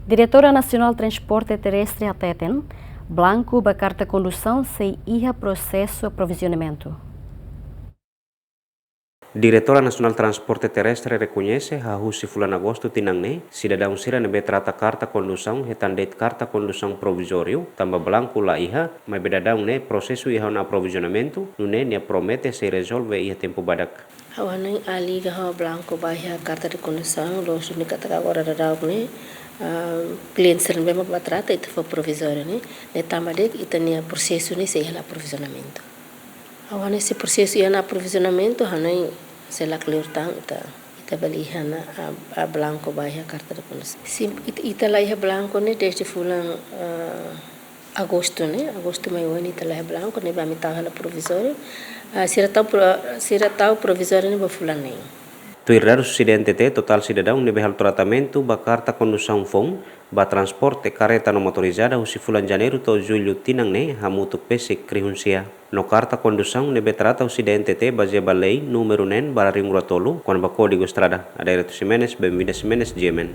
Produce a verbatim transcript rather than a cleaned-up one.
Diretora Nasionál Transporte Terrestre hateten, blanku ba karta kondusaun sei iha prosesu aprovizionamentu. Diretora Nasionál Transporte Terrestre rekoñese, hahú husi fulan Agostu tinan ne'e, sidadaun sira ne'ebé trata karta kondusaun hetan de'it karta kondusaun provizóriu, tanba blanku la iha, maibé daudaun ne'e prosesu iha ona aprovizionamentu, nune'e nia promete sei rezolve iha tempu badak. Ha'u hanoin, ah, liga ho blanku ba iha karta de kondusaun, loos duni katak agora daudaun ne'e, ah, kliente sira ne'ebé mak bá trata, ita fó provizóriu ne'e, ne'e tanba de'it ita-nia prosesu ne'e sei iha ona aprovizionamentu. Ha'u hanoin se prosesu iha ona aprovizionamentu, ha'u hanoin sei la kleur tan, ita, ita bele iha ona, ah, ah, blanku ba iha karta de kondusaun. Sin, it-, ita la iha blanku ne'e dezde fulan, ah, Agostu ne'e, Agostu mai oin ita la iha blanku, ne'ebé ami tau hela provizóriu. Ah, sira tau pro-, sira tau provizóriu ne'e ba fulan neen. Tuir dadus husi D N T T, totál sidadaun ne'ebé halo tratamentu ba karta kondusaun foun ba transporte karreta no motorizada husi fulan Janeiru to'o Jullu tinan ne'e hamutuk besik rihun sia. No karta kondusaun ne'ebé trata husi D N T T bazeia ba lei númeru neen barra rihun rua tolu, kona-ba Kódigu Estrada. Adérito Ximenes, Benvinda Ximenes, G M N.